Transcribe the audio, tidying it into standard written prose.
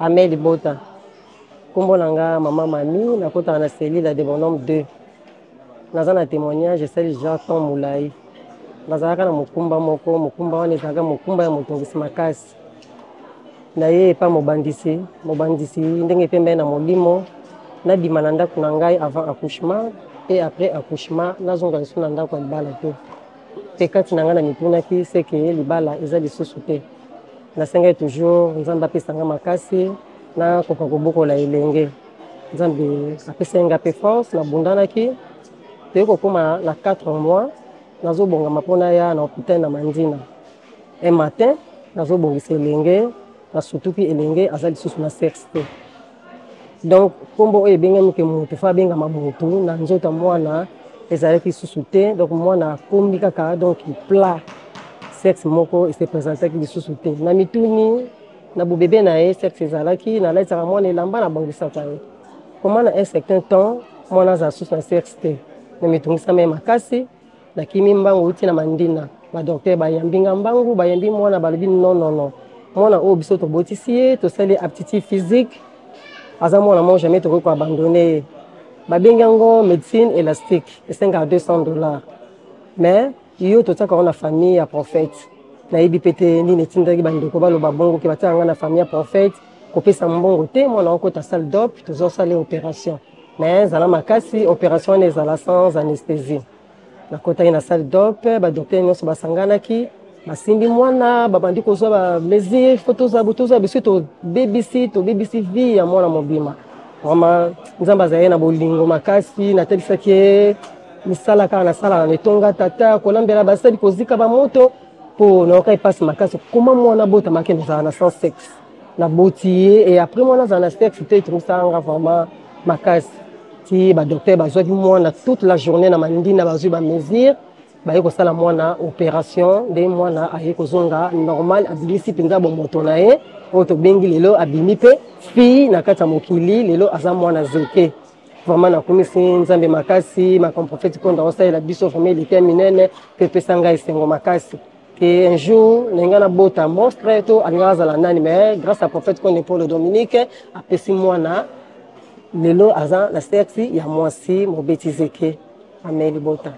Amen libota. Kombo na nga mama Mami, nakotaka na cellule ya Debonhomme 2. Naza na témoignage esali déjà temps molai. Nazalaka na mokumba moko, mokumba wana ezalaka mokumba ya motungisi makasi. Naye epa mobandisi, mobandisi ndenge epembe na molimo, nabima na ndako na ngai avant accouchement et après accouchement nazonga lisusu na ndako ya libala te. Mpe kati na ngai na mitunaki seke libala eza lisusu te. Nasengaki toujours Nzambe apesa ngai makasi nakoka kobokola elenge. Nzambe apesaki ngai mpe force, nabundanaki. Toyei kokóma na 4 mois, nazobongama mpo naya na hôpital na Mandina. Un matin, nazobongisa elenge, nasutuki elenge aza lisusu na sexe te. Donc nkombo oyo ebengami ke motu fo abengama motu na nzoto ya mwana ezalaki lisusu te. Donc mwana akomi kaka donc plat, sexe moko ese présentaki lisusu te. Na mituni na bobebe na ye sexe ezalaki, nalatisaka mwana elamba, nabongisaka ye. Koma na un certain temps mwana azala susu na sexe te, na mitungisama ye makasi. Nakimi mbangu uti na Mandina, ba docteur bayambi nga mbangu, bayambi mwana, balobi non non non, mwana oyo biso tobotisi ye, tosali aptitude physique, aza mwana moko jamais tokoki koabandonne ye. Babengi yango médecine élastique, esengaka $200, mais yo totiaka yango na famille ya prophète. Nayebi pe te nini etindaki bandeko baloba bongo ke batiaka nga na famille ya prophète, kopesa mbongo te, mwana okota salle d'op, tozosala opération, mais ezala makasi, opération wana ezala sans anesthésie. Nakotaki na salle d'op, ba docteur nyonso basanganaki, basimbi mwana, babandi kozwa ba mesure, fo tozwa bo tozwa biso, tobebisi tobebisi vie ya mwana mobima. Vraiment Nzambe azalaki na bolingo makasi, natalisaki ye misala kaka nasalaka na etonga tata, kolambela basali, kozika bamoto, mpo nayokaki mpasi makasi. Koma mwana abotamaki nazala na sans sexe, naboti ye et après mwana azala na sexe te, etungisaka nga vraiment makasi. Ti ba docteur bazwaki mwana toute la journée na Mandina, bazwi ba mesure, baye kosala mwana opération, nde mwana aye kozonga normal, abimisi mpenza bomoto na ye oyo tobengi lelo, abimi mpe fille na kati ya mokili, lelo aza mwana zeke. Vraiment nakumisi Nzambe makasi, makambo prophète Konda osalela biso vraiment eleki ya minene, mpe epesa ngai esengo makasi. Ke un jour nalinga nabota monstre to alingaka azala nani, mais grâce à prophète Konde Paul Dominique apesi mwana lelo aza na sexe ya mwasi, mobeti zeke. Amen libota.